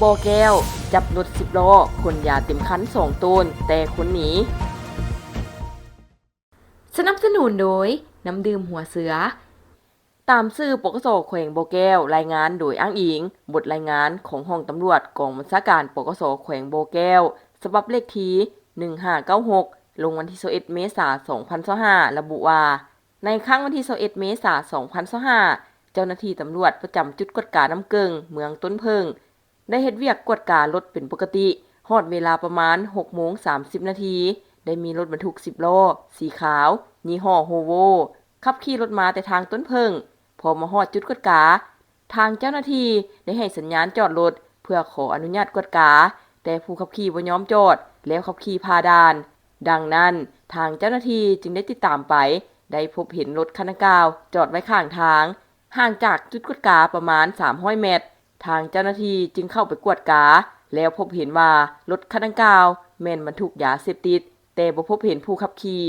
ບໍ່ແກ້ວ ຈັບລົດສິບລໍ້ຂົນຢາເຕັມຄັນສອງໂຕນ ແຕ່ຂົນໜີ. ສະໜັບສະໜູນໂດຍ ນ້ຳດື່ມຫົວເສືອ. ຕາມສື່ ປກສ ແຂວງບໍ່ແກ້ວ ລາຍງານໂດຍອ້າງອີງບົດລາຍງານຂອງຫ້ອງຕຳຫຼວດກອງບັນຊາການ ປກສ ແຂວງບໍ່ແກ້ວ ສະບັບເລກທີໜຶ່ງຫ້າເກົ້າຫົກ ລົງວັນທີຊາວເອັດ ເມສາ ສອງພັນຊາວຫ້າ ລະບຸວ່າ ໃນຄ່ຳວັນທີຊາວເອັດ ເມສາ ສອງພັນຊາວຫ້າ ເຈົ້າໜ້າທີ່ຕຳຫຼວດປະຈຳຈຸດກວດການ້ຳເກິ່ງ ເມືອງຕົ້ນເຜິ້ງ ໄດ້ເຮັດວຽກກວດກາລົດເປັນປົກກະຕິ. ຮອດເວລາປະມານຫົກໂມງສາມສິບນາທີ ໄດ້ມີລົດບັນທຸກສິບລໍ້ສີຂາວ ຍີ່ຫໍ້ໂຮໂວ ຂັບຂີ່ລົດມາແຕ່ທາງຕົ້ນເຜິ້ງ. ພໍມາຮອດຈຸດກວດກາ, ທາງເຈົ້າໜ້າທີ່ໄດ້ໃຫ້ສັນຍານຈອດລົດເພື່ອຂໍອະນຸຍາດກວດກາ, ແຕ່ຜູ້ຂັບຂີ່ບໍ່ຍອມຈອດ ແລ້ວຂັບຂີ່ຜ່າດ່ານ. ດັ່ງນັ້ນ, ທາງເຈົ້າໜ້າທີ່ຈຶ່ງໄດ້ຕິດຕາມໄປ, ໄດ້ພົບເຫັນລົດຄັນດັ່ງກ່າວຈອດໄວ້ຂ້າງທາງ, ຫ່າງຈາກຈຸດກວດກາປະມານສາມຮ້ອຍແມັດ. ທາງເຈົ້າໜ້າທີ່ຈຶ່ງເຂົ້າໄປກວດກາ ແລ້ວພົບເຫັນວ່າລົດຄັນດັ່ງກ່າວແມ່ນບັນທຸກຢາເສບຕິດ, ແຕ່ບໍ່ພົບເຫັນຜູ້ຂັບຂີ່.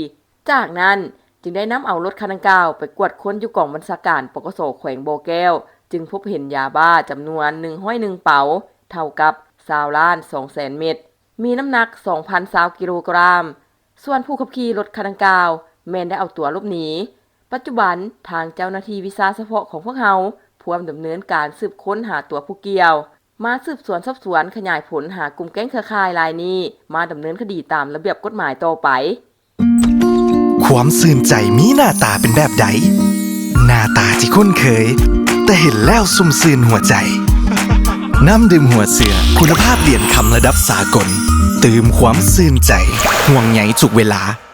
ຈາກນັ້ນຈຶ່ງໄດ້ນຳເອົາລົດຄັນດັ່ງກ່າວໄປກວດຄົ້ນຢູ່ກອງບັນຊາການ ປກສ ແຂວງບໍ່ແກ້ວ, ຈຶ່ງພົບເຫັນຢາບ້າຈຳນວນໜຶ່ງຮ້ອຍໜຶ່ງເປົາ, ເທົ່າກັບຊາວລ້ານສອງແສນເມັດ, ມີນ້ຳໜັກສອງພັນຊາວກິໂລກຣາມ. ສ່ວນຜູ້ຂັບຂີ່ລົດຄັນດັ່ງກ່າວແມ່ນໄດ້ເອົາຕົວຫຼົບໜີ. ປັດຈຸບັນທາງເຈົ້າໜ້າທີ່ວິຊາສະເພາະຂອງພວກເຮົາພວມດຳເນີນການສືບຄົ້ນຫາຕົວຜູ້ກ່ຽວ ມາສືບສວນສອບສວນຂະຫຍາຍຜົນຫາກຸ່ມແກ້ງເຄືອຂ່າຍລາຍນີ້ ມາດຳເນີນຄະດີຕາມລະບຽບກົດໝາຍຕໍ່ໄປ. ຄວາມຊື່ນໃຈມີໜ້າຕາເປັນແບບໃດ? ໜ້າຕາທີ່ຄຸ້ນເຄີຍ, ແຕ່ເຫັນແລ້ວຊຸ່ມຊື່ນຫົວໃຈ. ນ້ຳດື່ມຫົວເສືອ ຄຸນນະພາບຫຼຽນຄຳລະດັບສາກົນ, ຕື່ມຄວາມຊື່ນໃຈ, ຫ່ວງໃຍທຸກເວລາ.